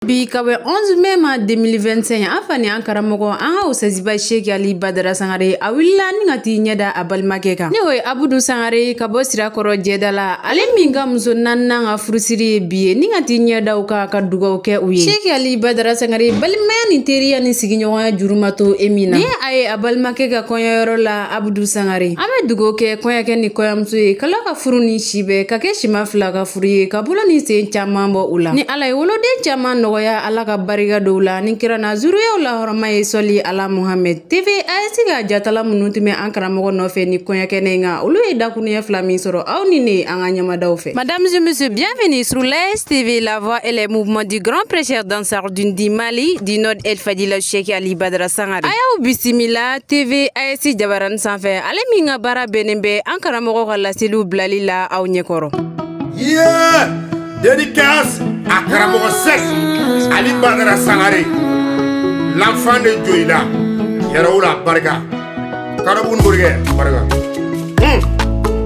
Bi ka bɛn 11 mai ma 2025, an fa ni an karamɔgɔ, an ka Osaziba Seki Ali Badara Sangare, a wulila ni ka t'i ɲɛda a balimakɛ kan, ni o ye Abudu Sangare ka bɔ Sirakɔrɔ jɛda la, ale min ka muso naaninan ka furusiri ye bi ye, ni ka t'i ɲɛda u kan ka dugawu kɛ u ye. Seki Ali Badara Sangare, balimaya ni teriya ni sigiɲɔgɔnya juru ma to e min na, ni a ye a balimakɛ ka kɔɲɔyɔrɔ la, Abudu Sangare, an bɛ dugawu kɛ kɔɲɔkɛ ni kɔɲɔmuso ye, k'Ala ka furu ni si bɛɛ ka kɛ sima fila ka furu ye, ka bolo ni sen caman bɔ u la, ni Ala ye woloden caman nɔgɔya, Ala ka barika dɔw la, ni kira na zuruyaw la hɔrɔma ye, sɔli ala Muhammed. TV AS ka jatala minnu tun bɛ an karamɔgɔ nɔfɛ ni kɔɲɔkɛnɛ in kan, olu ye dakuruɲɛ fila min sɔrɔ, aw ni ne, an ka ɲɛmadaw fɛ. Mesdames et messieurs, bienvenue sur l'AS TV, la voix et les mouvements du grand prêcheur d'Ansar du Mali, du Nord, El Fadila Cheikh Ali Badara Sangare. A y'aw bisimila TV AS jabarani sanfɛ, ale min ka baara bɛnnen bɛ an karamɔgɔ ka laseliw bilali la aw ɲɛkɔrɔ. Yeah! Dédicace à Karamɔgɔ Sek Ali Badara Sangare, l'enfant de Joyila, yɛrɛw la barika, Karabu Morikɛ barika.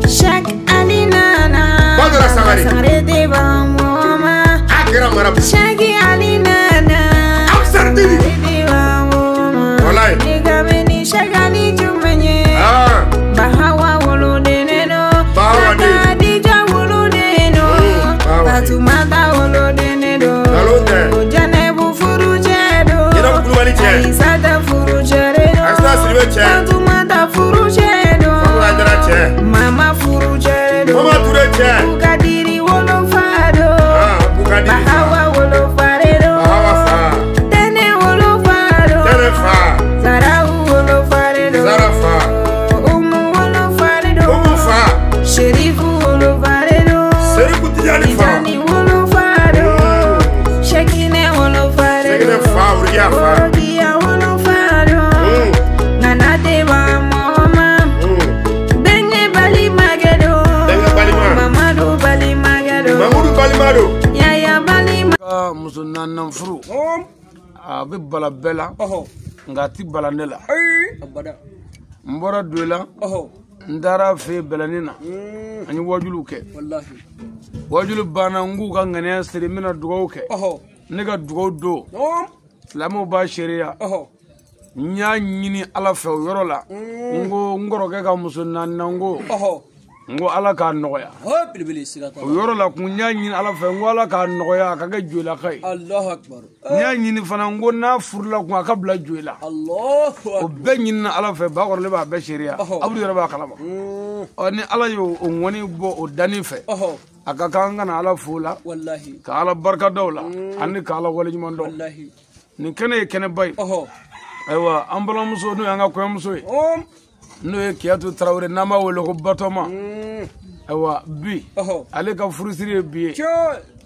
Chaque Ali nana Badara Sangare. Sangare de Bamoma. A kɛra mara. Chaque Ali nana Ansar Dini. de Bamoma. Walayi. Ni gameni Chaque Ali jumɛn Ah, Bahawa woloden no. Bahawa den. Khadija woloden no. Bahawa den. Fatumata woloden do. Nkalon tɛ. Jɛnɛbu furucɛ do. Jɛnɛbu Kulubali cɛ. Aisata furucɛ do. Aisata Sidibe cɛ. Fatumata furucɛ do. Famara Jara cɛ. Mama furucɛ do. Mama Ture cɛ. Bukadiri wolofa do. Ah, Bukadiri fa. Bahawa wolofa de do. Bahawa fa. Tɛnɛ wolofa do. Tɛnɛ fa. Zarawu wolofa de do. Zara fa. Umu wolofa de do. Umu fa. Sherifu wolofa de do. Seriku Tijani fa. Tijani wolofa do. Shekine wolofa de do. Shekine fa, Wuriya fa. Worogiya wolofa do. Nana te ba mɔgɔ Benge balimakɛ do. Benge balima. Mamadu balimakɛ do. Mamudu balima don. Yaya balima. Ka muso naaninan furu, a bɛ bala bɛɛ la, nka a ti bala ne la. N bɔra don la, n taara fɛ yen bɛlɛnin na, an ye wajuliw kɛ, wajulu banna, n k'u ka ŋaniya siri, n bɛna dugawu kɛ. Ne ka dugawu don, silamɛw b'a seereya, n y'a ɲini Ala fɛ o yɔrɔ la, n ko n kɔrɔkɛ ka muso naaninan, n ko Ala k'a nɔgɔya o yɔrɔ la kun. N y'a ɲini Ala fɛ, n ko Ala k'a nɔgɔya, a ka kɛ jolaka ye. N y'a ɲini fana, n ko n'a furula kun, a ka bila joyila. O bɛɛ ɲinina Ala fɛ, bakɔrɔlen b'a bɛɛ seereya, Abudu yɛrɛ b'a kalama. Ɔ, ni Ala y'o o ŋɔni bɔ o danni fɛ, a ka kan an ka na Ala fo la, ka Ala barika da o la, ani ka Ala waleɲuman dɔn. Nin kɛnɛ ye kɛnɛba ye. Ayiwa, an balimamuso, n'o y'an ka kɔɲɔmuso ye, n'o ye Kiyatu Tarawele, n'an b'a wele ko Batɔma, ayiwa, bi ale ka furusiri ye bi ye,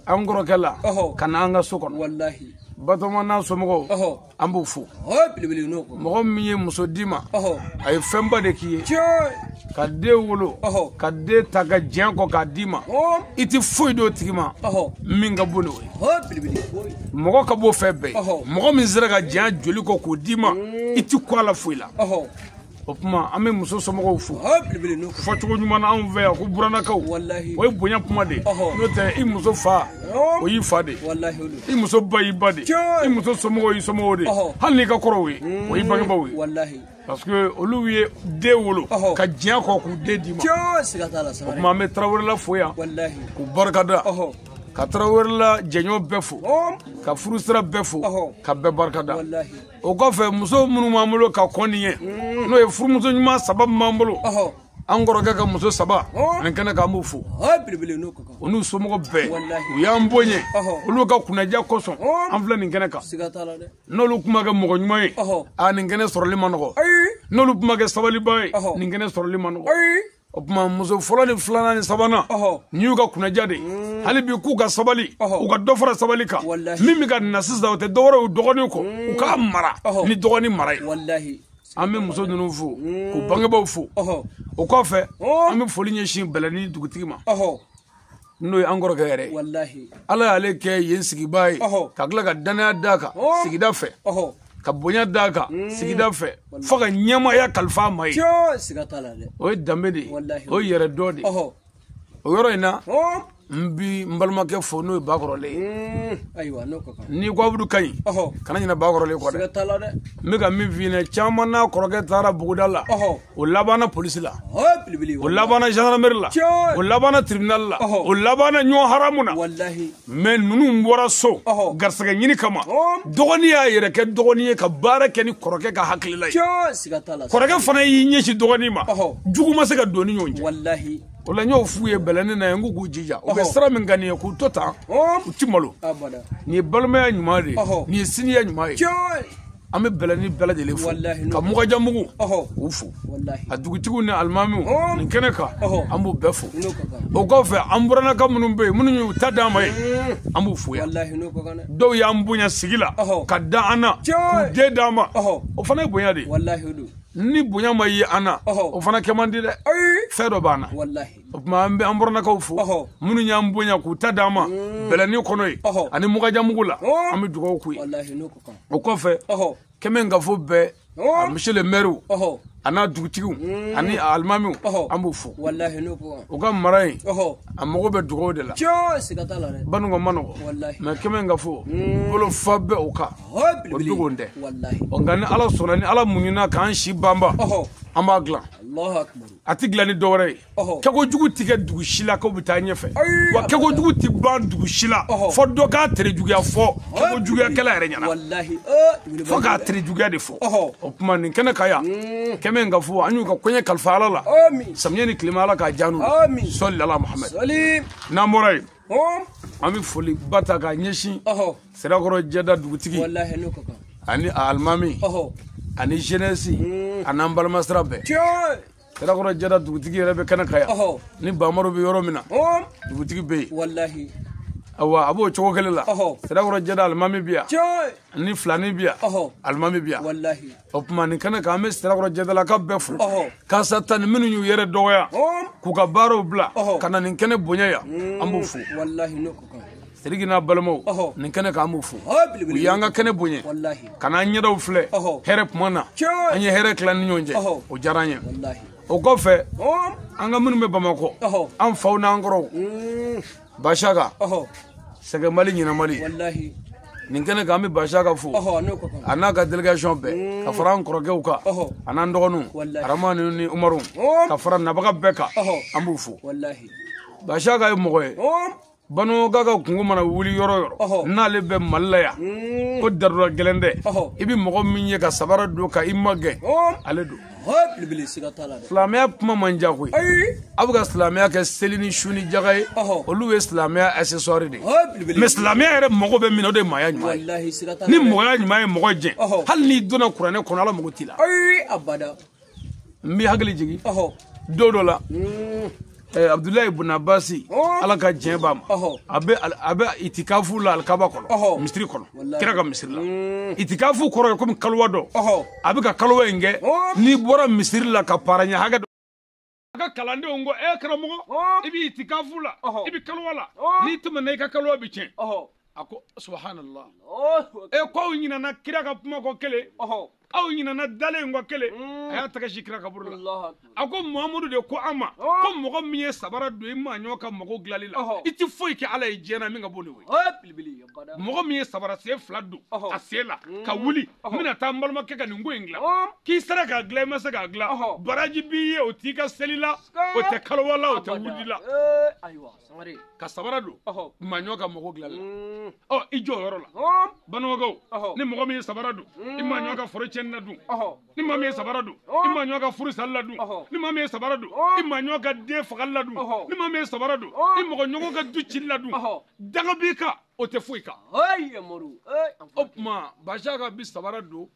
an kɔrɔkɛ la, ka na an ka so kɔnɔ. Batɔma n'a somɔgɔw, an b'u fo. Mɔgɔ min ye muso d'i ma, a ye fɛnba de k'i ye, ka den wolo, ka den ta ka diɲɛ kɔ k'a d'i ma, i ti foyi d'o tigi ma min ka bon n'o ye. Mɔgɔ ka b'o fɛn bɛɛ ye, mɔgɔ min sera ka diɲɛ joli kɔ k'o d'i ma, i ti kɔ a la foyi la. O tuma, an bɛ muso somɔgɔw fo fɔcogo ɲuman na anw fɛ yan ko burannakaw, o ye bonya kuma de ye. N'o tɛ, i muso fa, o y'i fa de ye, i muso ba y'i ba de ye, i muso somɔgɔw y'i somɔgɔw de ye, hali n'i ka kɔrɔw ye, o y'i bangebaaw ye, parce que olu ye den wolo ka diɲɛ kɔ k'u den d'i ma. O tuma, an bɛ Tarawelela fo yan k'u barikada, ka Tarawelela jɛɲɔgɔn bɛɛ fo, ka furusira bɛɛ fo, ka bɛɛ barikada. O kɔfɛ, muso minnu b'an bolo ka kɔn nin ye, n'o ye furumuso ɲuman saba min b'an bolo, an kɔrɔkɛ ka muso saba ani kɛnɛ kan, an b'u fo, o n'u somɔgɔ bɛɛ. U y'an bonya, olu ka kunnadiya kosɔn an filɛ nin kɛnɛ kan. N'olu tun ma kɛ mɔgɔ ɲuman ye, a nin kɛnɛ sɔrɔli ma nɔgɔ. N'olu tun ma kɛ sabaliba ye, nin kɛnɛ sɔrɔli ma nɔgɔ. O tuma, muso fɔlɔ ni filanan ni sabanan, nin y'u ka kunnadiya de ye. Hali bi, k'u ka sabali, u ka dɔ fara sabali kan. Min bɛ ka na sisan, o tɛ dɔwɛrɛ ye u dɔgɔnin kɔ, u k'a mara ni dɔgɔnin mara ye. An bɛ muso ninnu fo k'u bangebaaw fo. O kɔfɛ, an bɛ foli ɲɛsin Bɛlɛni dugutigi ma, n'o ye an kɔrɔkɛ yɛrɛ ye. Ala y'ale kɛ yen sigibaa ye, ka tila ka danaya d'a kan sigida fɛ, ka bonya d'a kan sigida fɛ, fo ka ɲɛmaaya kalifa a ma ye. O ye danbe de ye, o ye yɛrɛ dɔ de ye. O yɔrɔ in na, N bi n balimakɛ fo n'o ye Bakɔrɔlen ye. Ayiwa n'o ka kan. N'i ko Abudu ka ɲi. Kana ɲinɛ Bakɔrɔlen kɔ dɛ. Siga t'a la dɛ. N bɛ ka min f'i ɲɛna caman n'a kɔrɔkɛ taara buguda la. O labanna polisi la. O labanna gendarmerie la. O labanna tribunal la. O labanna ɲɔgɔn haramu na. Walahi. Mais ninnu bɔra so. Garisɛgɛ ɲini kama. Dɔgɔnin y'a yɛrɛ kɛ dɔgɔnin ye ka baara kɛ ni kɔrɔkɛ ka hakilila ye. Siga t'a la. Kɔrɔkɛ fana y'i ɲɛsin dɔgɔnin ma. Jugu ma se ka don ni ɲɔgɔn cɛ. Walahi. O la n y'o f'u ye bɛlɛnin na ye n k'u k'u jija u bɛ sira min ka nin ye k'u to tan u ti malo nin ye balimaya ɲuman de ye nin ye siniya ɲuman ye an bɛ bɛlɛnin bɛɛ lajɛlen fo ka Mugajamugu k'u fo a dugutigiw ni alimamiw nin kɛnɛ kan an b'u bɛɛ fo o kɔfɛ an burannaka minnu bɛ yen minnu y'u ta d'an ma ye an b'u fo yan dɔw y'an bonya sigi la ka da an na k'u den d'an ma o fana ye bonya de ye ni bonya ma ye an na o fana kɛ man di dɛ fɛn dɔ b'an na o tuma an bɛ an burannakaw fo minnu y'an bonya k'u ta d'an ma bɛlɛnin kɔnɔ yen ani Mugajamugu la an bɛ dugawu k'u ye o kɔfɛ kɛmɛ kafo bɛɛ a monsieur le maire a n'a dugutigiw ani a alimamiw an b'u fo u ka mara in a mago bɛ dugawu de la Banikɔ ma nɔgɔ mais kɛmɛ kafo bolo fa bɛ o kan o dogon tɛ nka ni Ala sɔnna ni Ala muɲuna k'an si banba an b'a dilan a ti dilan ni dɔwɛrɛ ye kɛko jugu ti kɛ dugu si la k'o bɛ taa ɲɛfɛ wa kɛko jugu ti ban dugu si la fo dɔ k'a tere juguya fɔ kɛko juguyakɛla yɛrɛ ɲɛna fo k'a tere juguya de fɔ o tuma nin kɛnɛ ka yan kɛmɛ kafo an y'u ka kɔɲɛ kalifa Ala la samiyɛ ni tilema Ala k'a diya n'u ye sɔli ala Muhammed n'an bɔra yen an bɛ foli ba ta k'a ɲɛsin Sirakɔrɔ Jɛda dugutigi ani a alimami ani jeunesse a n'an balimasira bɛɛ Sirakɔrɔ Jɛda dugutigi yɛrɛ bɛ kɛnɛ kan yan ni Bamaro bɛ yɔrɔ min na dugutigi bɛ yen awa a b'o cogo kelen la Sirakɔrɔ Jɛda alimami bi yan ni filani bi yan alimami bi yan o tuma nin kɛnɛ kan an bɛ Sirakɔrɔ Jɛdalaka bɛɛ fo karisa ta ni minnu y'u yɛrɛ dɔgɔya k'u ka baaraw bila ka na nin kɛnɛ bonya yan an b'u fo Sidiki n'a balimaw nin kɛnɛ kan an b'u fo u y'an ka kɛnɛ bonya ka n'an ɲɛdaw filɛ hɛrɛ tuma na an ye hɛrɛ tila ni ɲɔgɔn cɛ o diyara an ye o kɔfɛ an ka minnu bɛ Bamakɔ an faw n'an kɔrɔw Bashaka Sɛgɛmali ɲinamali nin kɛnɛ kan an bɛ Bashaka fo a n'a ka délégation bɛɛ ka fara an kɔrɔkɛw kan a n'an dɔgɔninw Aramani ni Umaru ka fara nabaga bɛɛ kan an b'u fo Bashaka ye mɔgɔ ye Banikɔka ka kungo mana wuli yɔrɔ yɔrɔ n'ale bɛ Mali la yan ko darura gɛlɛn tɛ i bɛ mɔgɔ min ye ka sabara don ka i magɛn ale don silamɛya kuma man diya koyi aw bɛ ka silamɛya kɛ seli ni su ni jaga ye olu ye silamɛya accessoire de ye mais silamɛya yɛrɛ mago bɛ min na o de ye maaya ɲuman ye ni mɔgɔya ɲuman ye mɔgɔ jɛn hali n'i donna kuranɛ kɔnɔ Ala mago t'i la n b'i hakili jigin don dɔ la Abdoulaye Ibn Abbas Ala ka diɲɛ b'a ma a bɛ itikafu la alikaba kɔnɔ misiri kɔnɔ kira ka misiri la itikafu kɔrɔ ye komi kalowa dɔ a bɛ ka kalowa in kɛ n'i bɔra misiri la ka para ɲɛ hakɛ dɔ a ka kalandenw ko e karamɔgɔ i bɛ itikafu la i bɛ kalowa la n'i tɛmɛna i ka kalowa bɛ tiɲɛ a ko subhanallah e ko aw ɲinɛna kira ka kuma kɔ kelen aw ɲinɛna dalen kɔ kelen a y'a tɛgɛ si kira kaburu la a ko Muhamadu de ko an ma ko mɔgɔ min ye sabara don i maa ɲɔ ka mago dilanli la i ti foyi kɛ Ala ye diɲɛ na min ka bon n'o ye mɔgɔ min ye sabara sen fila don a sen la ka wuli n bɛna taa n balimakɛ ka nin ko in dilan k'i sera k'a dilan i ma se k'a dilan baraji b'i ye o t'i ka seli la o tɛ kalowa la o tɛ wuli la ka sabara don maa ɲɔ ka mago dilanli la ɔ i jɔ o yɔrɔ la Banikɔkaw ni mɔgɔ min ye sabara don i maa ɲɔ ka foro tiɲɛni na dun ni maa min ye sabara don i maa ɲɔ ka furu sali la dun ni maa min ye sabara don i maa ɲɔ ka den fagali la dun ni maa min ye sabara don i mɔgɔ ɲɔgɔn ka du cili la dun danga b'i kan o tɛ foyi kan o tuma Bashaka bi sabara don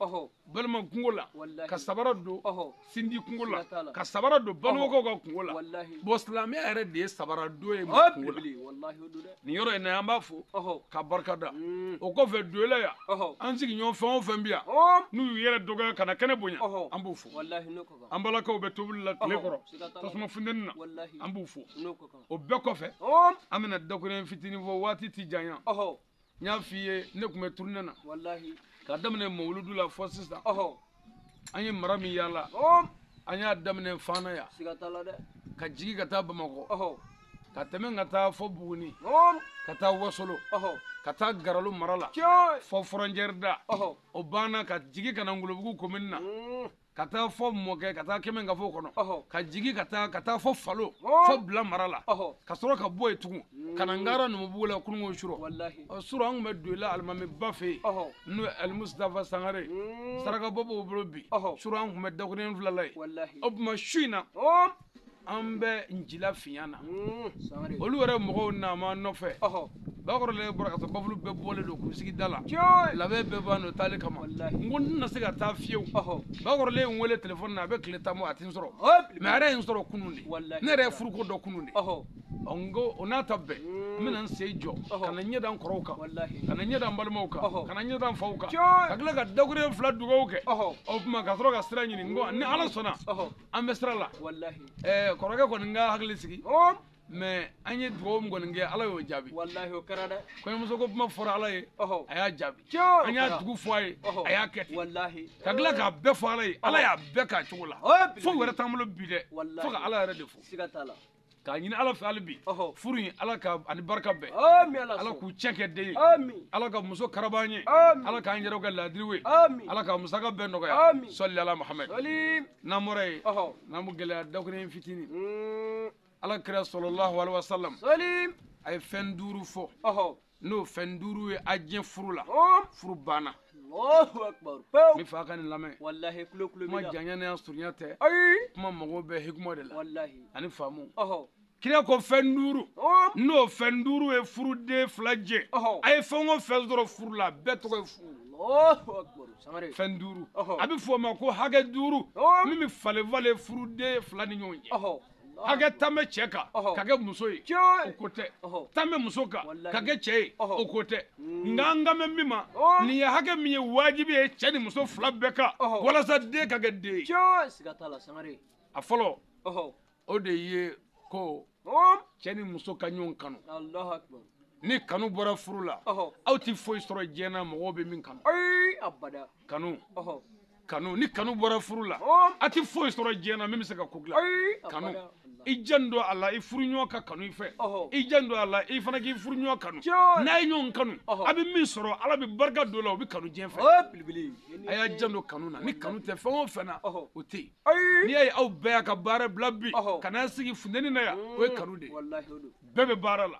balima kungo la ka sabara don sindi kungo la ka sabara don Banikɔkaw ka kungo la bon silamɛya yɛrɛ de ye sabara don ye kungo la nin yɔrɔ in na an b'a fo ka barika da o kɔfɛ Doyila yan an sigiɲɔgɔn fɛn o fɛn bi yan n'u y'u yɛrɛ dɔgɔya ka na kɛnɛ bonya an b'u fo an balakaw bɛ tobili la tile kɔrɔ tasuma funteni na an b'u fo o bɛɛ kɔfɛ an bɛna dakuruɲɛ fitinin fɔ waati ti janya n y'a f'i ye ne tun bɛ tournée na k'a daminɛ mawuludu la fɔ sisan an ye mara min yaala an y'a daminɛ Fana yan ka jigin ka taa Bamakɔ Ka tɛmɛ ka taa fo Buguni ka taa Wasolo ka taa Garalo mara la fo frontière da o banna ka jigi ka na Ngolobugu commune na ka taa fo Mɔkɛ ka taa Kɛmɛnkafo kɔnɔ ka jigi ka taa fo Falo fo Bila mara la ka sɔrɔ ka bɔ yen tugun ka na Ngara Numubugu la kununko suro suro an tun bɛ don i la alimamiba fɛ yen n'o ye Alimustafa Sangare sarakabɔ b'o bolo bi suro an tun bɛ dakuruɲɛ fila la yen o tuma su in na an bɛ Njila fiɲɛ na olu yɛrɛ mɔgɔw nama nɔfɛ bakɔrɔlen bɔra ka sɔrɔ bafulu bɛɛ bɔlen don k'u sigi da la labɛn bɛɛ b'an don taali kama n ko n tɛna se ka taa fiyewu bakɔrɔlen n wele telefɔni na a bɛ tile tan bɔ a ti n sɔrɔ mɛ a yɛrɛ ye n sɔrɔ kunun de ne yɛrɛ ye furuko dɔ kunun de n ko o n'a ta bɛɛ n bɛna n sen jɔ ka na ɲɛ da n kɔrɔw kan ka na ɲɛ da n balimaw kan ka na ɲɛ da n faw kan ka tila ka dakuruɲɛ fila dugawu kɛ o tuma ka sɔrɔ ka sira ɲini n ko ni Ala sɔnna an bɛ sira la kɔrɔkɛ kɔni ka hakili sigi mais an ye dugawu min kɔni kɛ Ala y'o jaabi kɔɲɔmuso ko kuma fɔra Ala ye a y'a jaabi an y'a dugu fɔ a ye a y'a kɛ ten ka tila k'a bɛɛ fɔ Ala ye Ala y'a bɛɛ k'a cogo la fo wɛrɛ t'an bolo bi dɛ fo ka Ala yɛrɛ de fo k'a ɲini Ala fɛ hali bi furu in Ala ka ani barika bɛɛ Ala k'u cɛ kɛ den ye Ala ka muso karaba an ye Ala k'an yɛrɛw kɛ laadiriw ye Ala ka musaka bɛɛ nɔgɔya sɔli ala Muhammed n'an bɔra yen n'an bɛ gɛlɛya dakuruɲɛ fitinin Ala kira sɔlɔlahu alayhi wa salam a ye fɛn duuru fɔ n'o fɛn duuru ye a diɲɛ furu la furu banna n bɛ fɛ a ka nin lamɛn kuma janya n'a surunya tɛ kuma mago bɛ hikima de la ani faamu kira ko fɛn duuru n'o fɛn duuru ye furuden fila jɛ a ye fɛn o fɛn sɔrɔ furu la bɛɛ tɔgɔ ye furu fɛn duuru a bɛ fɔ o ma ko hakɛ duuru min bɛ falen falen furuden fila ni ɲɔgɔn cɛ hakɛ tan bɛ cɛ kan ka kɛ muso ye o ko tɛ tan bɛ muso kan ka kɛ cɛ ye o ko tɛ nka an kan bɛ min ma nin ye hakɛ min ye wajibi ye cɛ ni muso fila bɛɛ kan walasa den ka kɛ den ye a fɔlɔ o de ye ko cɛ ni muso ka ɲɔgɔn kanu ni kanu bɔra furu la aw ti foyi sɔrɔ diɲɛ na mɔgɔw bɛ min kanu kanu kanu ni kanu bɔra furu la a ti foyi sɔrɔ diɲɛ na min bɛ se ka ko dilan kanu i jan don a la i furuɲɔgɔn ka kanu i fɛ i jan don a la i fana k'i furuɲɔgɔn kanu n'a ye ɲɔgɔn kanu a bɛ min sɔrɔ Ala bɛ barika don o la o bɛ kanu diɲɛ fɛ a y'a jan don kanu na ni kanu tɛ fɛn o fɛn na o tɛ yen n'i y'a ye aw bɛɛ y'a ka baara bila bi ka n'a sigi funteni na yan o ye kanu de ye bɛɛ bɛ baara la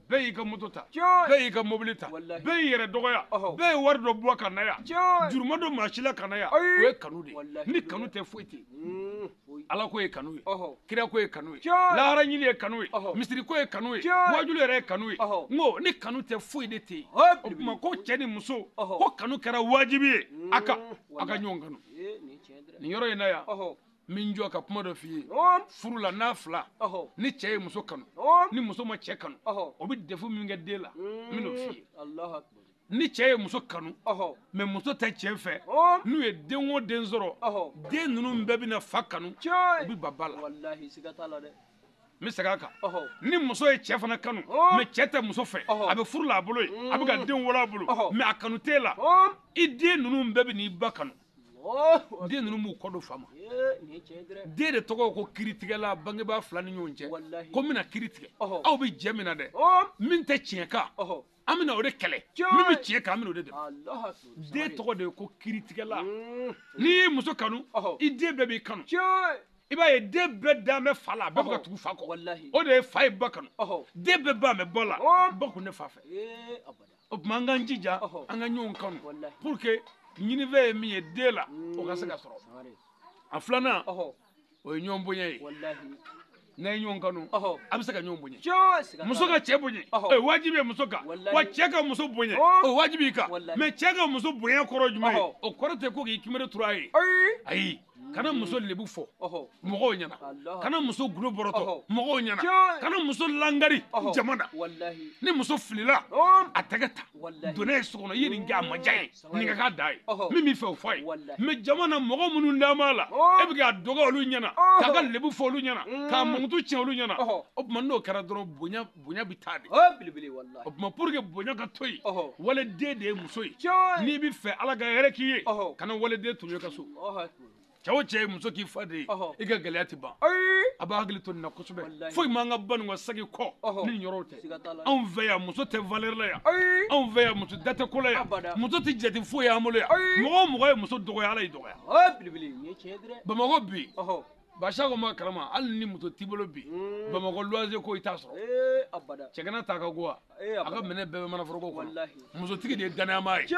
bɛɛ y'i ka moto ta bɛɛ y'i ka mobili ta bɛɛ y'i yɛrɛ dɔgɔya bɛɛ ye wari dɔ bɔ ka na yan juru ma don maa si la ka na yan o ye kanu de ye ni kanu tɛ foyi tɛ yen Ala ko ye kanu ye kira ko ye kanu ye lahara ɲini ye kanu ye misiri ko ye kanu ye wajulu yɛrɛ ye kanu ye n ko ni kanu tɛ foyi de tɛ yen o tuma ko cɛ ni muso ko kanu kɛra wajibi ye a ka ɲɔgɔn kanu nin yɔrɔ in na yan min jɔ ka kuma dɔ f'i ye furu la n'a fila ni cɛ ye muso kanu ni muso ma cɛ kanu o bɛ defu min kɛ den la n bɛn'o f'i ye ni cɛ ye muso kanu mɛ muso tɛ cɛ fɛ n'u ye den o den sɔrɔ den ninnu bɛɛ bɛna fa kanu u bɛ ba ba la n bɛ segin a kan ni muso ye cɛ fana kanu mɛ cɛ tɛ muso fɛ a bɛ furu la a bolo yen a bɛ ka den wolo a bolo mɛ a kanu t'e la i den ninnu bɛɛ bɛ n'i ba kanu den ninnu b'u kɔ don fa ma den de tɔgɔ ko kiiritigɛla bangebaa fila ni ɲɔgɔn cɛ ko n bɛna kiiri tigɛ aw bɛ jɛ min na dɛ min tɛ tiɲɛ kan an bɛna o de kɛlɛ min bɛ tiɲɛ kan an bɛna o de dɛmɛ den tɔgɔ de ye ko kiiritigɛla n'i y'i muso kanu i den bɛɛ b'i kanu i b'a ye den bɛɛ dan bɛ fa la a bɛɛ bɛ ka tugu fa kɔ o de ye fa ye ba kanu den bɛɛ ba mɛ ba la ba kun ne fa fɛ o tuma an k'an jija an ka ɲɔgɔn kanu pour que ɲinifɛn ye min ye den la o ka se ka sɔrɔ a filanan o ye ɲɔgɔn bonya ye n'a ye ɲɔgɔn kanu a bɛ se ka ɲɔgɔn bonya muso ka cɛ bonya o ye wajibi ye muso kan wa cɛ ka muso bonya o ye wajibi i kan mɛ cɛ ka muso bonya kɔrɔ jumɛn ye o kɔrɔ tɛ ko k'i kimere turu a ye ayi kana muso lebu fɔ mɔgɔw ɲɛna kana muso gulo bɔrɔtɔ mɔgɔw ɲɛna kana muso langari jama na ni muso filila a tɛgɛ ta donna ye so kɔnɔ i ye nin kɛ a ma diya ye nin ka k'a da ye min b'i fɛ o fɔ a ye mɛ jama na mɔgɔ minnu d'a ma la e bɛ k'a dɔgɔ olu ɲɛna k'a ka lebu fɔ olu ɲɛna k'a mankutu tiɲɛ olu ɲɛna o tuma n'o kɛra dɔrɔn bonya bɛ taa de o tuma pour que bonya ka to yen waleden de ye muso ye n'i bɛ fɛ Ala ka hɛrɛ k'i ye kana waleden tɔɲɔ i ka so. Cɛ o cɛ ye muso k'i fa de ye i ka gɛlɛya tɛ ban a b'a hakili to nin na kosɛbɛ foyi m'an ka ba ninnu ka segin kɔ ni nin yɔrɔw tɛ anw fɛ yan muso tɛ valeur la yan anw fɛ yan muso da tɛ ko la yan muso tɛ jate foyi y'an bolo yan mɔgɔ o mɔgɔ ye muso dɔgɔya Ala y'i dɔgɔya Bamakɔ bi Basa ko ma kalama hali ni muso t'i bolo bi Bamakɔ loyer ko i t'a sɔrɔ cɛ kana ta ka go a ka minɛ bɛɛ bɛ manaforoko kɔnɔ musotigi de ye danayama ye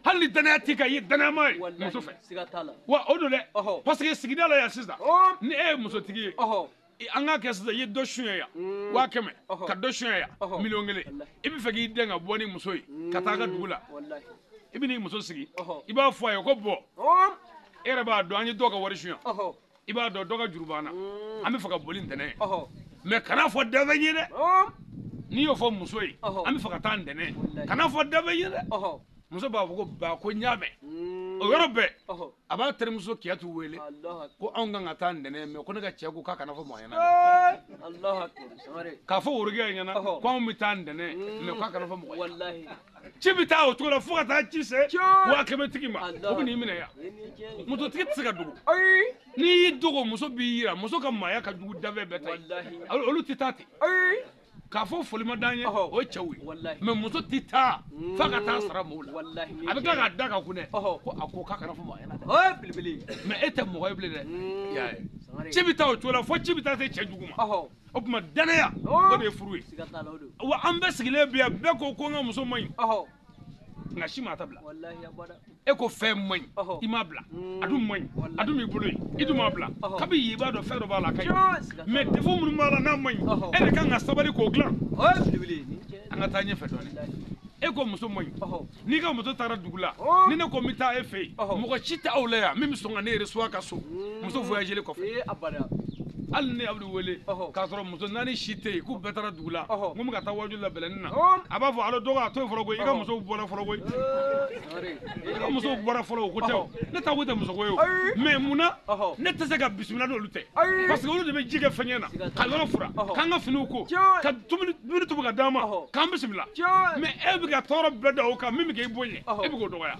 hali ni danaya t'i kan i ye danayama ye muso fɛ wa o don dɛ parce que sigida la yan sisan ni e ye musotigi ye an k'a kɛ sisan i ye dɔ suɲɛ yan 500 000 ka dɔ suɲɛ yan 1 000 000 i bɛ fɛ k'i den ka bɔ ni muso ye ka taa a ka dugu la i bɛ n'i muso sigi i b'a fɔ a ye ko bɔn e yɛrɛ b'a dɔn an ye dɔw ka wari suɲɛ i b'a dɔn dɔ ka juru b'an na an bɛ fɛ ka boli ntɛnɛn ye mais kana fɔ dafɛn ye dɛ n'i y'o fɔ muso ye an bɛ fɛ ka taa ntɛnɛn kana fɔ dafɛn ye dɛ muso b'a fɔ ko ba ko n y'a mɛn o yɔrɔ bɛɛ a b'a terimuso Kiyatu wele ko anw kan ka taa ntɛnɛn mais ko ne ka cɛ ko k'a kana fɔ mɔgɔ ɲɛna k'a fɔ Worokiya ɲɛna ko anw bɛ taa ntɛnɛn mais k'a kana fɔ mɔgɔ ɲɛna ci bɛ taa o cogo la fo ka taa ci se 500 tigi ma o bɛ n'i minɛ yan musotigi tɛ se ka dogo n'i y'i dogo muso b'i yira muso ka maaya ka jugu dafɛ bɛɛ ta ye olu tɛ taa ten k'a fɔ foli ma d'an ye o ye cɛw ye mais muso tɛ taa f'a ka taa sara mɔgɔw la a bɛ tila k'a da ka kun dɛ ko a ko k'a kana fɔ mɔgɔ ɲɛna dɛ mais e tɛ mɔgɔ ye bilen dɛ i y'a ye ci bɛ taa o cogo la fo ci bɛ taa se cɛ jugu ma o tuma danaya o de ye furu ye wa an bɛɛ sigilen bi yan bɛɛ ko ko n ka muso man ɲi nka si ma ta bila e ko fɛn man ɲi i m'a bila a dun man ɲi a dun b'i bolo yen i dun m'a bila kabi yen i b'a dɔn fɛn dɔ b'a la a ka ɲi mais défaut minnu b'a la n'a man ɲi e de kan ka sabali k'o dilan an ka taa ɲɛfɛ dɔɔnin e ko muso man ɲi n'i ka muso taara dugu la ni ne ko n bɛ taa e fɛ yen mɔgɔ si tɛ aw la yan min bɛ sɔn ka ne recevoir ka so muso voyagelen kɔfɛ hali ne Abudu wele k'a sɔrɔ muso 4 si tɛ yen k'u bɛɛ taara dugu la n ko n bɛ ka taa waju la bɛlɛnin na a b'a fɔ alo dɔgɔ a to yen fɔlɔ koyi i ka musow bɔra fɔlɔ koyi i ka musow bɔra fɔlɔ o ko tɛ o ne ta ko tɛ musoko ye o mais munna ne tɛ se ka bisimila n'olu tɛ parce que olu de bɛ ji kɛ fɛngɛ na ka yɔrɔ fura k'an ka finiw ko ka dumuni tobi ka d'an ma k'an bisimila mais e bɛ ka tɔɔrɔ bɛɛ da o kan min bɛ k'e bonya e bɛ k'o dɔgɔya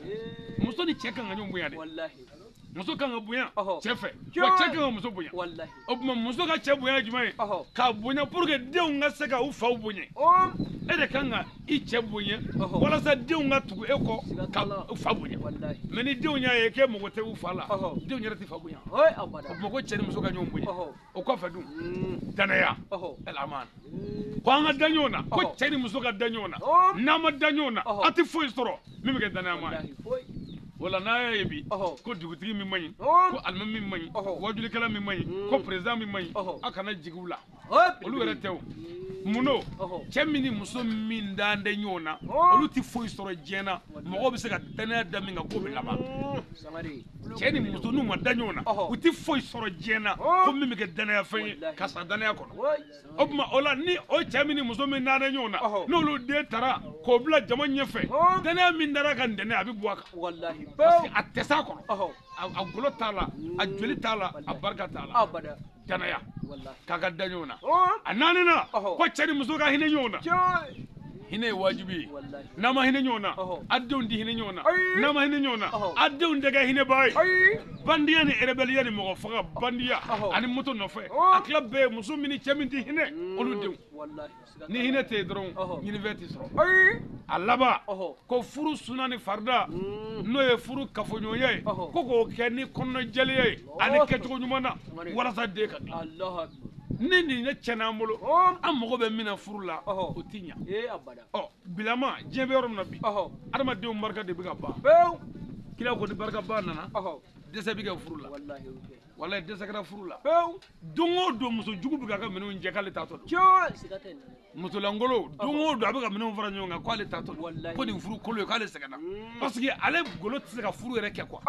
muso ni cɛ kan ka ɲɔgɔn bonya dɛ muso kan ka bonya cɛ fɛ wa cɛ kan ka muso bonya o tuma muso ka cɛ bonya ye jumɛn ye k'a bonya pour que denw ka se ka u faw bonya e de kan ka i cɛ bonya walasa denw ka tugu e kɔ ka u fa bonya mais ni denw y'a ye k'e mago tɛ u fa la denw yɛrɛ tɛ fa bonya o tuma ko cɛ ni muso ka ɲɔgɔn bonya o kɔfɛ dun danaya el-aman ko an ka da ɲɔgɔn na ko cɛ ni muso ka da ɲɔgɔn na n'an ma da ɲɔgɔn na an tɛ foyi sɔrɔ min bɛ kɛ danayama ye wala n'a y'a ye bi ko dugutigi min man ɲi ko alimami min man ɲi wajulikɛla min man ɲi ko président min man ɲi a kana jigin u la olu yɛrɛ tɛ o munno cɛ min ni muso min daan tɛ ɲɔgɔn na olu tɛ foyi sɔrɔ diɲɛ na mɔgɔw bɛ se ka danaya da min kan k'o bɛ laban cɛ ni muso n'u ma da ɲɔgɔn na u tɛ foyi sɔrɔ diɲɛ na ko min bɛ kɛ danaya fɛn ye ka sa danaya kɔnɔ o tuma o la ni o cɛ min ni muso min daan tɛ ɲɔgɔn na n'olu den taara k'o bila jama ɲɛfɛ danaya min dara ka ntɛnɛn a bɛ bɔ a kan parce que a tɛ s'a kɔrɔ a golo t'a la a joli t'a la a barika t'a la danaya k'a ka da ɲɔgɔn na a naaninan ko cɛ ni muso ka hinɛ ɲɔgɔn na hinɛ ye wajibi ye n'an ma hinɛ ɲɔgɔn na a denw tɛ hinɛ ɲɔgɔn na n'an ma hinɛ ɲɔgɔn na a denw tɛ kɛ hinɛbaa ye bandiya ni rebelliya ni mɔgɔ faga bandiya ani moto nɔfɛ a tila bɛɛ ye muso min ni cɛ min tɛ hinɛ olu denw ni hinɛ tɛ yen dɔrɔn ɲinifɛn tɛ sɔrɔ a laban ko furu suna ni farida n'o ye furu kafoɲɔgɔnya ye ko k'o kɛ ni kɔnɔnajɛlenya ye ani kɛcogo ɲuman na walasa den ka dilan ni nin ne tiɲɛna an bolo an mago bɛ min na furu la o ti ɲa ɔ bilama diɲɛ bɛ yɔrɔ min na bi adamadenw barika de bɛ ka ban kira ko ni barika ban nana dɛsɛ bɛ kɛ furu la walayi dɛsɛ kɛra furu la don o don muso jugu bɛ k'a ka minɛnw jɛ k'ale taatɔ don musolankolon don o don a bɛ ka minɛnw fara ɲɔgɔn kan k'ale taatɔ don ko nin furu kolo ye k'ale sɛgɛnna parce que ale golo tɛ se ka furu yɛrɛ kɛ quoi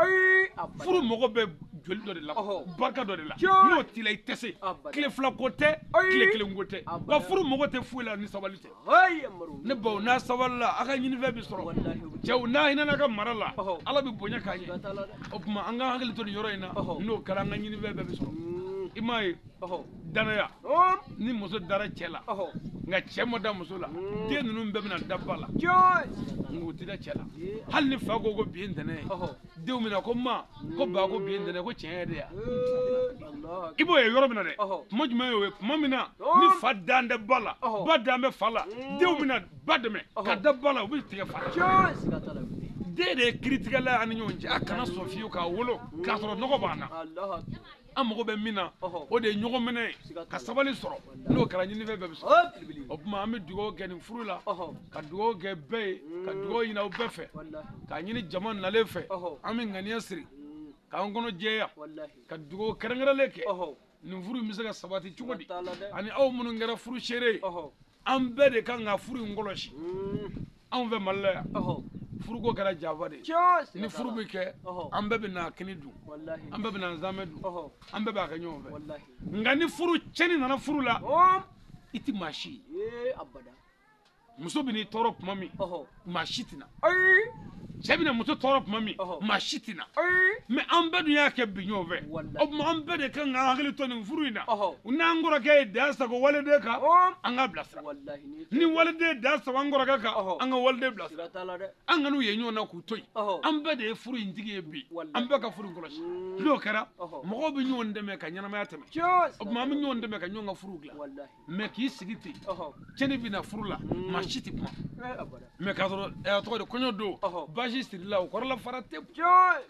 furu mago bɛ joli dɔ de la barika dɔ de la n'o t'i la i tɛ se tile fila ko tɛ tile kelen ko tɛ wa furu mago tɛ foyi la ni sabali tɛ ne baw n'a sabalila a ka ɲinifɛn bɛ sɔrɔ cɛw n'a hinɛna ka mara la ala bɛ bonya k'a ɲɛ o tuma an ka hakili to nin yɔrɔ in na n'o kɛra an ka ɲinifɛn bɛɛ bɛ sɔrɔ i m'a ye danaya ni muso dara cɛ la Nka cɛ ma da muso la den ninnu bɛɛ bɛna da ba la nka u tɛ da cɛ la hali ni fa ko bi ye ntɛnɛn ye denw bɛna ko ma ko ba ko bi ye ntɛnɛn ko tiɲɛ yɛrɛ ya i b'o ye yɔrɔ min na dɛ tuma jumɛn y'o ye tuma min na ni fa dan tɛ ba la ba dan bɛ fa la denw bɛna ba dɛmɛ ka da ba la u bɛ tigɛ fa la den de ye kiiritigɛla ye an ni ɲɔgɔn cɛ a kana sɔn fiyewu k'a wolo k'a sɔrɔ nɔgɔ b'an na an mago bɛ min na o de ye ɲɔgɔn minɛ ye ka sabali sɔrɔ n'o kɛra ɲinifɛn bɛɛ bɛ sɔrɔ o tuma an bɛ dugawu kɛ nin furu la ka dugawu kɛ bɛɛ ye ka dugawu ɲini aw bɛɛ fɛ k'a ɲini jama nalen fɛ an bɛ ŋaniya siri k'an kɔnɔ jɛya ka dugawu kɛrɛnkɛrɛnlen kɛ nin furu in bɛ se ka sabati cogo di ani aw minnu kɛra furu seere ye an bɛɛ de kan ka furu in kɔlɔsi anw fɛ Mali la yan furuko kɛra janfa de ye ni furu bɛ kɛ an bɛɛ bɛ na kini dun an bɛɛ bɛ na nzamɛ dun an bɛɛ b'a kɛ ɲɔgɔn fɛ nka ni furu cɛnni nana furu la i ti maa si ye muso bɛ n'i tɔɔrɔ tuma min maa si tɛ na cɛ bɛna muso tɔɔrɔ tuma min maa si tɛ na mɛ an bɛɛ dun y'a kɛ bi ɲɔgɔn fɛ o tuma an bɛɛ de kan k'an hakili to nin furu in na n'an kɔrɔkɛ ye dan sago waliden kan an k'a bilasira ni waliden ye dan sago an kɔrɔkɛ kan an ka waliden bilasira an kan'u ye ɲɔgɔn na k'u to yen an bɛɛ de ye furu in tigi ye bi an bɛɛ ka furu in kɔlɔsi n'o kɛra mɔgɔw bɛ ɲɔgɔn dɛmɛ ka ɲɛnamaya tɛmɛ o tuma an bɛ ɲɔgɔn dɛmɛ ka ɲɔgɔn ka furu dilan mɛ k'i sigi ten cɛnni bɛ na furu la maa si tɛ kuma mɛ k'a sɔrɔ a tɔgɔ de kɔɲɔ don baasi sirila o kɔrɔla fara tewu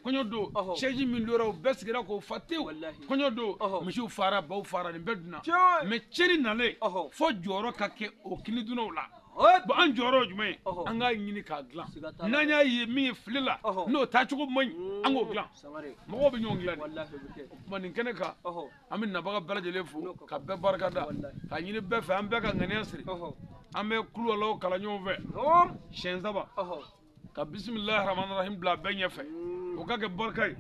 kɔɲɔ don sɛji min dora o bɛɛ sigira k'o fa tewu kɔɲɔ don misiw fara baw fara nin bɛɛ dunna mɛ cɛnni nalen fo jɔyɔrɔ ka kɛ o kini dunnaw la bon an jɔyɔrɔ ye jumɛn ye an k'a ɲini k'a dilan n'an y'a ye min ye fili la n'o taacogo man ɲi an k'o dilan mɔgɔw bɛ ɲɔgɔn dilan de o tuma nin kɛnɛ kan an bɛ nabaga bɛɛ lajɛlen fo ka bɛɛ barika da k'a ɲini bɛɛ fɛ an bɛɛ ka ŋaniya siri an bɛ kulubaliw kalan ɲɔgɔn fɛ siɲɛ 3 ka bisimilahi rahmani rahim bila bɛɛ ɲɛfɛ o ka kɛ barika ye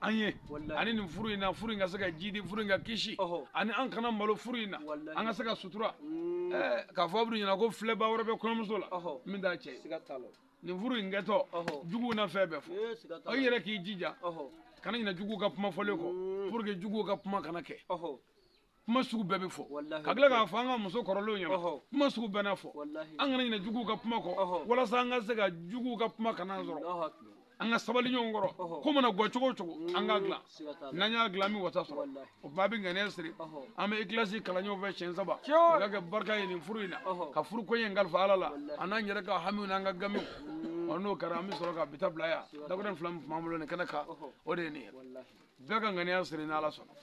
an ye ani nin furu in na furu in ka se ka jidi furu in ka kisi ani an kana malo furu in na an ka se ka sutura k'a fɔ Abudu ɲɛna ko filɛba wɛrɛ bɛ kɔɲɔmuso la min t'a cɛ ye nin furu in kɛtɔ juguw na fɛn bɛɛ fɔ i yɛrɛ k'i jija kana ɲinɛ juguw ka kuma fɔlen kɔ pour que juguw ka kuma kana kɛ kuma sugu bɛɛ bɛ fɔ ka tila k'a fɔ an ka muso kɔrɔlenw ɲɛna kuma sugu bɛɛ n'a fɔ an kana ɲinɛ juguw ka kuma kɔ walasa an ka se ka juguw ka kuma kana sɔrɔ an ka sabali ɲɔgɔn kɔrɔ ko mana gɔ cogo o cogo an k'a dilan n'an y'a dilan an bɛ wasa sɔrɔ o tuma an bɛ ŋaniya siri an bɛ ikilasi kalan ɲɔgɔn fɛ siɲɛ 3 o ka kɛ barika ye nin furu in na ka furu koɲɛ in kalifa Ala la an n'an yɛrɛ ka hamiw n'an ka gamiw ɔ n'o kɛra an bɛ sɔrɔ ka bi ta bila yan dakuruɲɛ 2 min tun b'an bolo nin kɛnɛ kan o de ye nin ye bɛɛ ka ŋaniya siri n'Ala sɔnna.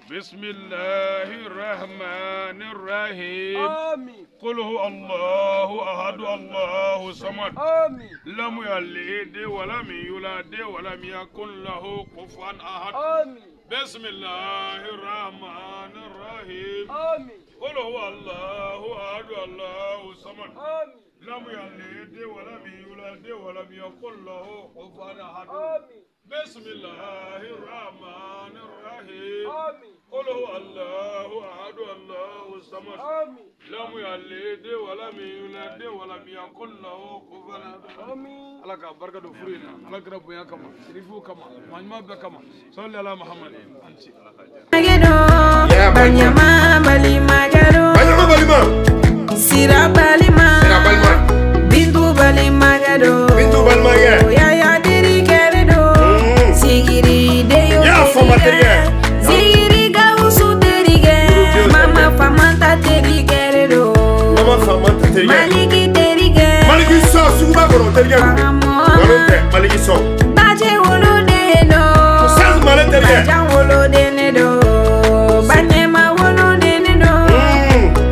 بسم الله الرحمن الرحيم آمين قل هو الله أحد الله الصمد آمين لم يلد ولم يولد ولم يكن له كفوا أحد آمين بسم الله الرحمن الرحيم آمين قل هو الله أحد الله الصمد آمين لم يلد ولم يولد ولم يكن له كفوا أحد آمين بسم الله الرحمن الرحيم آمين قل هو الله أحد الله الصمد آمين لم يلد ولم يولد ولم يكن له كفوا أحد آمين الله ka barka do furu in na Ala kira bonya kama sirifu kama maa ɲuman bɛɛ kama sɔli ala Muhammad an ci. Banyama balima garo Banyama balima Sira balima Sira balima Bintu balima garo Bintu balima garo Yaya diri garo Sigiri deyo Sigiri gausu terige Mama famanta terige Mama famanta terige Maliki terige Maliki so suguba kɔnɔ terige nkalon tɛ Maliki so Baje woloden do Saz Male terige Bajan woloden do Banyema woloden do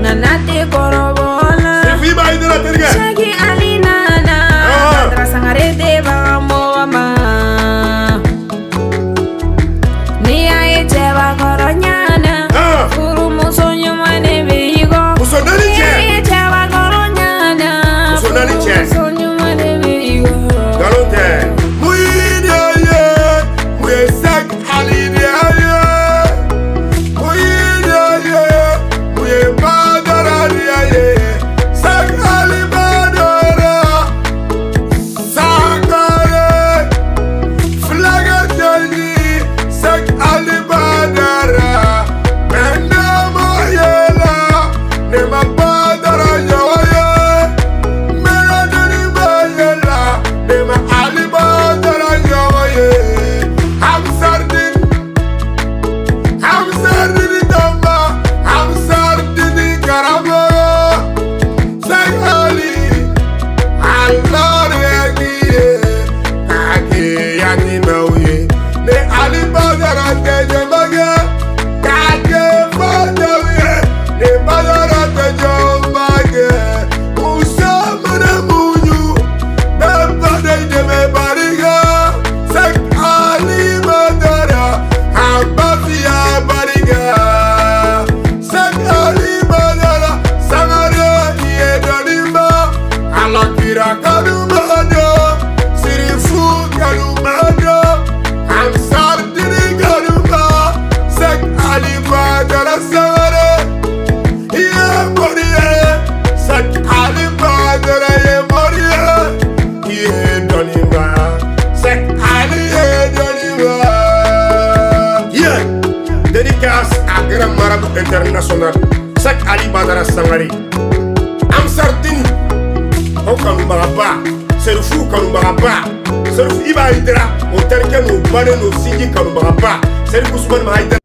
Nana te kɔrɔbɔ la Sifi b'a yidala terige Seki Ali nana Badara Sangare te bagan mɔgɔ ma Ni y'a ye cɛbakɔrɔ ɲana furumuso ɲuman de bɛ i kɔ Muso naani cɛ Ni y'a ye cɛbakɔrɔ ɲana Muso naani cɛ furumuso ɲuman de bɛ i kɔ nkalon tɛ Muyidi ye mun ye Sek Ali de ye Muyidi ye mun ye Badara de ye Sek Ali Badara Sangare Fulaga jeli Sek Ali Badara Mɛnama yɛlɛ Kanumado, Sirifu Kanumado, Ansar Dini Kanuma, Sek Ali Badara Sangare, Iye Moriye, Sek Ali Badara Ye Moriye, Iye Doniba, Sek Ali Ye Doniba. Yeah, dédicace à Grand Marabout International, Sek Ali Badara Sangare, Ansar Dini. O kanubagaba Serifu kanubagaba Serifu Iba Haidara o terikɛ n'o baden n'o sinji kanubagaba Serifu Usumani Haidara.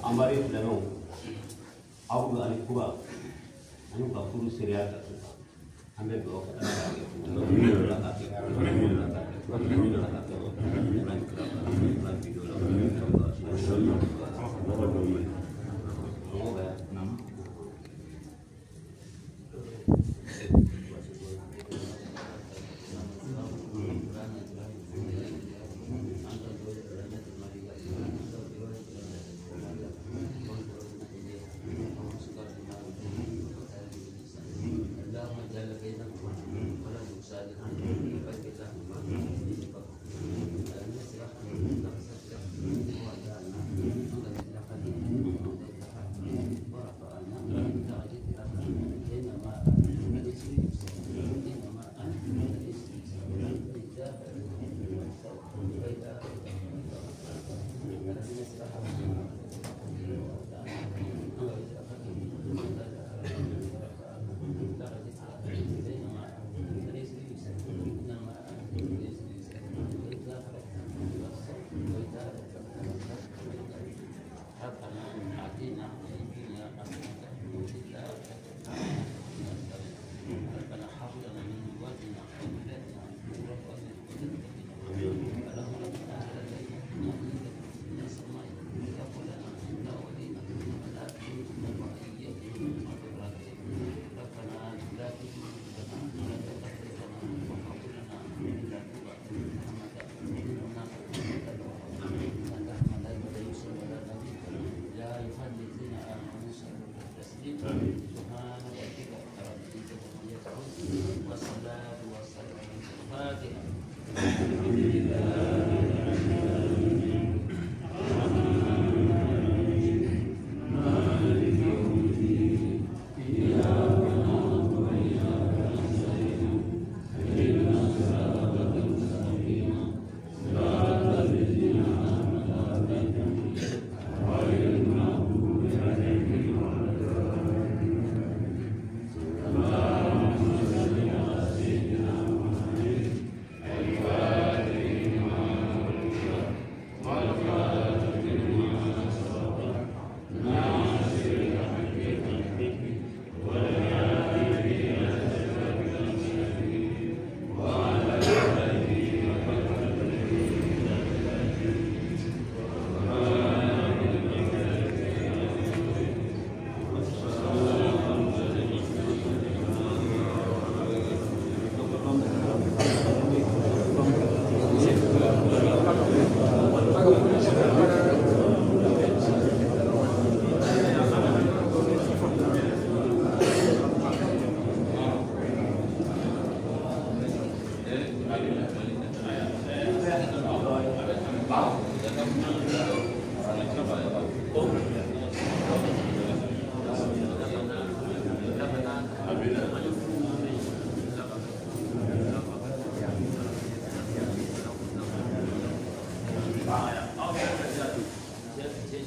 Amari silamɛw aw ani kuba ani ka furu seereya ta sisan an bɛ dugawu kɛ Ala k'a kɛ Ala k'a kɛ Ala k'a kɛ Ala k'a kɛ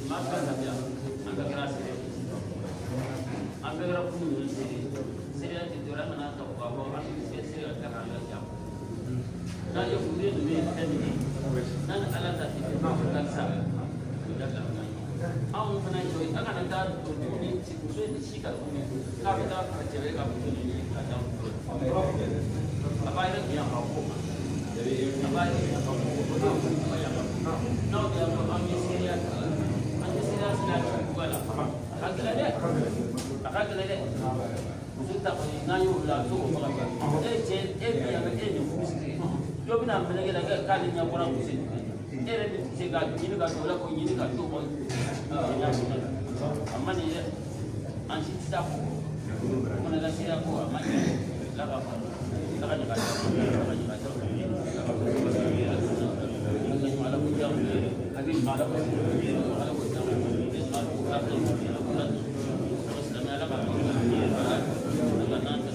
Maa ka lafiya an ka kɛra seere an bɛɛ kɛra furu ninnu seere seereya tɛ dɔwɛrɛ an kana ta k'a fɔ an bɛ se seere ka tila k'an lafiya n'a ye furu ninnu ye fɛn min ye n'a ni ala ta tɛ karisa o dabila anw fana jɔ an kana taa don tuguni muso in si ka tuguni k'a bɛ taa fara cɛ wɛrɛ ka muso ɲini ka taa muso a b'a yɛrɛ bonya ka ko ma a b'a yɛrɛ bonya ka ko o de n'aw de y'a fɔ an ye seereya ta an ye seereya sira cogoya la a ka gɛlɛn dɛ a ka gɛlɛn dɛ muso ta kɔni n'an y'o la a bɛ se k'o faga e cɛ e bi yan e nin furu siri dɔ bɛna meleke la k'ale ɲɛ bɔra muso in e yɛrɛ bɛ se ka ɲini ka don o la k'o ɲini ka t'o kɔ a ma nin dɛ an si tɛ taa ko o fana ka seereya ko a ma ɲɛ ala ka fara ala ka ɲaga ala ka ɲaga ala ko jamu hakili ɲuman ala ko ala ko jamu ala ko silamɛ ala ka ala n'an tɛ